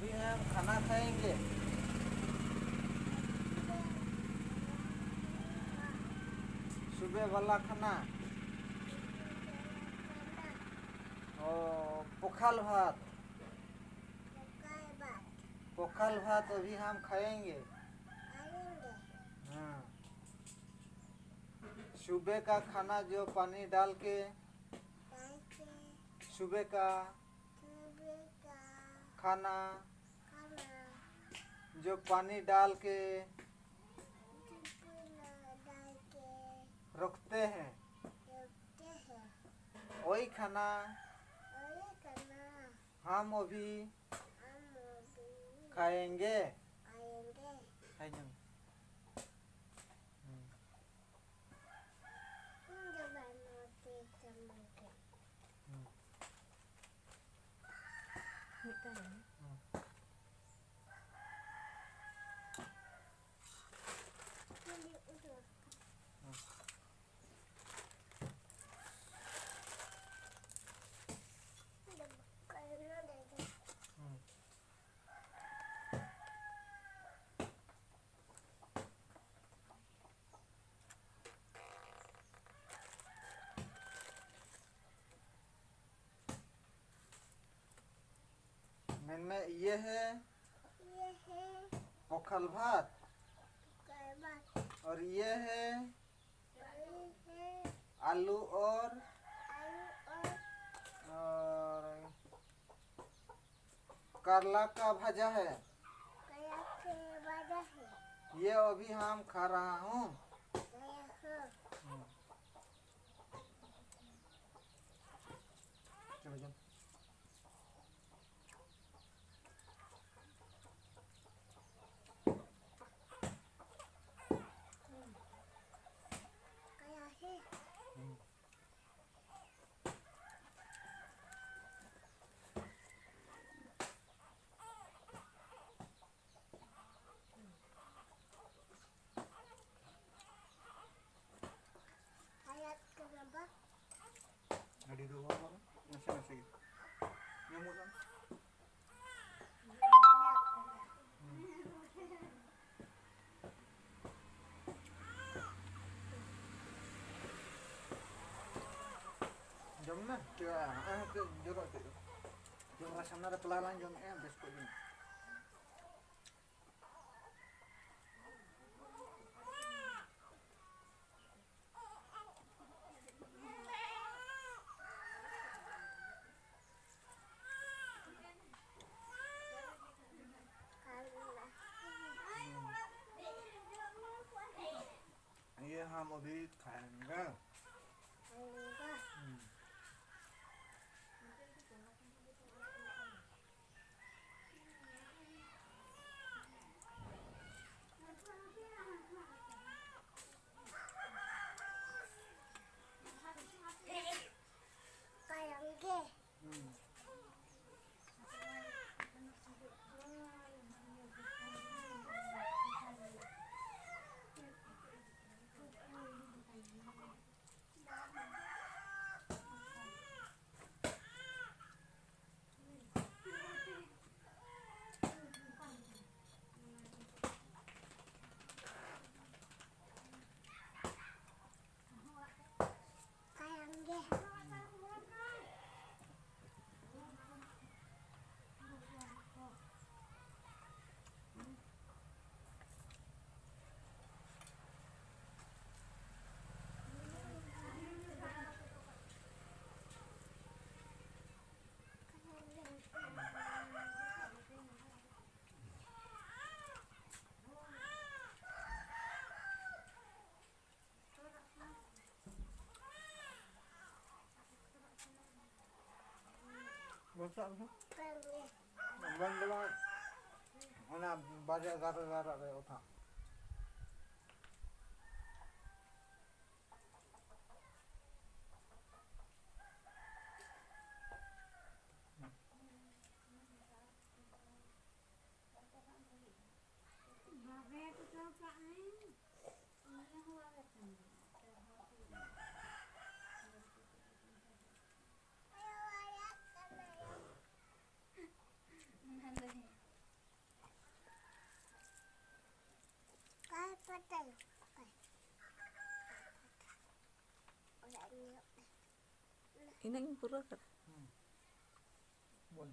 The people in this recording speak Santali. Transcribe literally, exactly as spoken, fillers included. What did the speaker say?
अभी हम खाना खाएंगे। सुबह वाला खाना। ओ, पोखाल भात। पोखाल भात अभी हम खाएंगे। हाँ। सुबह का खाना जो पानी डाल के, सुबह का खाना जो पानी डाल के रखते हैं, वही खाना हम अभी खाएंगे। खाएंगे। ᱦᱩᱸ᱾ ᱤᱧ ᱫᱚ ᱵᱟᱹᱧ ᱢᱚᱡᱽ ᱛᱮ ᱠᱟᱹᱢᱤ ᱠᱟᱱᱟ᱾ ᱦᱩᱸ᱾ ᱢᱤᱫᱴᱟᱝ ᱜᱟᱱ᱾ ᱦᱩᱸ᱾ ᱠᱩᱞᱤ ᱩᱫᱩᱜ᱾ ᱦᱩᱸ᱾ ᱤᱧ ᱫᱚ ᱵᱟᱹᱧ ᱢᱚᱡᱽ ᱛᱮ᱾ ᱦᱩᱸ᱾ ᱢᱮᱱᱢᱮ, ये है ये है पोखल भात। पोखल भात। और ये है ये है आलू और आलू और और करला का भाजा है। करला के भाजा है। ये अभी हम खा रहा हूँ। खाया हूँ। हम्म। चलो, चलो। खाया है। हम्म। ᱡᱚᱢ ᱢᱮ᱾ ᱪᱮᱫ, ᱦᱮᱸ, ᱦᱮᱸ, ᱪᱮᱫ ᱡᱚᱨᱚᱜ ᱪᱮᱫ? ᱡᱚᱢ ᱨᱮ ᱥᱟᱢᱱᱟ ᱨᱮ ᱯᱞᱟ ᱞᱟᱝ ᱡᱚᱢᱮᱜᱼᱟ, ᱵᱮᱥ ᱠᱚ ᱡᱚᱢ᱾ ये हम अभी खाएंगे। हम्म। खाएंगे। हम्म। ᱵᱚᱱ ᱫᱚ ᱵᱟᱝ, ᱵᱚᱱ ᱫᱚ ᱵᱟᱝ, ᱚᱱᱟ ᱵᱟᱡᱮ ᱮᱜᱟᱨᱚ ᱮᱜᱟᱨᱚ ᱨᱮ ᱚᱛᱟ᱾ ᱵᱟᱨᱦᱮ ᱠᱚ ᱪᱟᱞᱟᱜ ᱠᱟᱱᱟ᱾ ᱚᱠᱟᱭ ᱯᱟᱴᱟᱭ? ᱚᱠᱟᱭ? ᱚᱲᱟᱜ ᱤᱧ ᱧᱮᱞᱚᱜ ᱠᱟᱱᱟ᱾ ᱤᱱᱟᱹᱜ ᱤᱧ ᱯᱩᱨᱟᱹ ᱠᱟᱫᱟ᱾ ᱵᱚᱞ᱾